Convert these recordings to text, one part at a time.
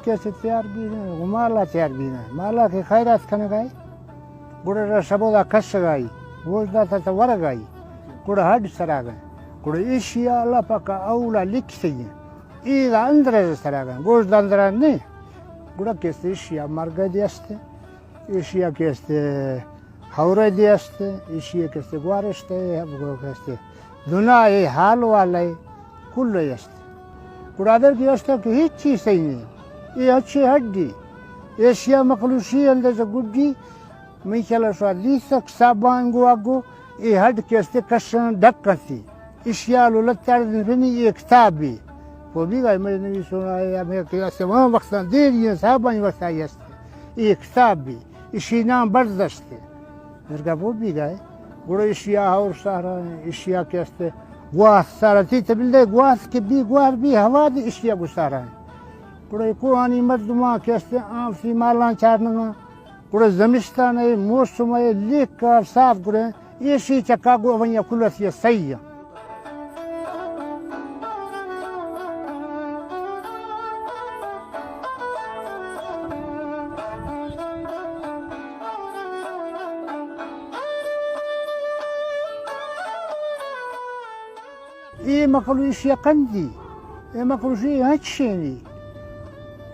کسے تیار بی نہ، گوں مالا تیار بی نہ۔ مالا کہ خیرات کنگائی، گڑا را شبودا کشگائی، گوشت داتا تا ورگائی، گڑا ہڈ سراگا۔ گڑا ایشی اللہ پاک اولا لکھتے ہیں۔ ایدا اندر سراگا، گوشت اندر نہیں۔ گڑا کسے ایشی مرگ دیستے، ایشی کسے ہورے دی است، ایشی ء کستے گوارشت ء، کستے دنا ء حال والے کل ء است۔ گڑا در کی است کہ ہچ چیز صحیح نہیں۔ اے اچھے ہڈی، ایشیا مخلوشی اندر سے گڈی، می چلا شوا لیسک سابان گو اگو، اے ہڈ کستے کشن ڈک کنتی۔ ایشیا لو لتاڑ دن فنی اے کتاب بی۔ وہ بھی گئے میں نویسونا ہے، ہمیں کہ اسے وہاں وقت دیر یہ صاحبانی وقت آئی است۔ اے کتاب بی۔ ایشی نام برداشت۔ مرگا وہ بھی گئے۔ گڑا ایشیا اور سارا ہیں، ایشیا کہ است گواس سارا تھی تبلے گواس کے بھی گوار بھی ہوا دی ایشیا گو سارا ہیں۔ گڑا کوہانی مردماں کہ است عام سی مالاں چارنگا۔ گڑا زمستان ہے، موسم ہے، لیک کار صاف گڑا ایشی چکا گو اویا کلسی صحیح ہے۔ اے مخلوق ایشی ء کندی، اے مخلوق ایشی ء ہچینی،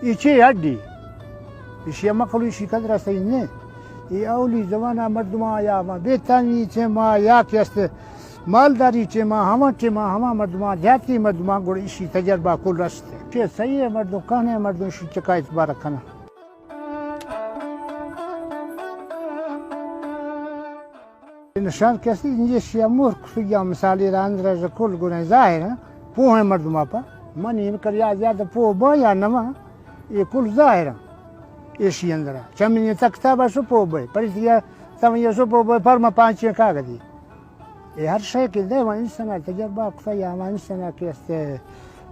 اے چے اڈی؟ ایشی ء مخلوق ایشی قدر صحیح نہ۔ اے اولی زمانہ مردماں یا ما بیتانی ٹیما یا کہ است مالداری ٹیما، ہما ٹیما، ہما مردماں، دیہاتی مردماں گڑ ایشی تجربہ کل است۔ کہ صحیح ہے مردم، کہنے مردم ایشی چکا اعتبار کنا۔ نشان کسی انجیشیا مور کسیا مثالی را اندر از کل گنے ظاہر ہیں، پوہ ہیں مردم آپا۔ من ان کر یا زیادہ پوہ با یا نما، یہ کل ظاہر ہیں۔ ایشی اندر چمنی تک تابا سو پوہ بے، پریتیا تم یہ سو پوہ بے، پر ما پانچ کاغذی۔ اے ہر شے کہ دے، ما انسان ء تجربہ کتا یا ما انسان ء کہ است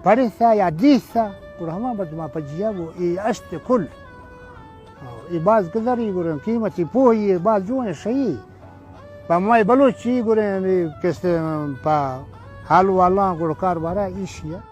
پڑھتا یا دیستا، گڑا ہما مردم ء پجیا گو اے اشت کل۔ اے باز قدری گرن، قیمتی پوہی اے، باز جوان شئی۔ پہ مئے بلوچی گرن، اے کہ است پہ حال والاں گڑ کار بارا ایشی ء۔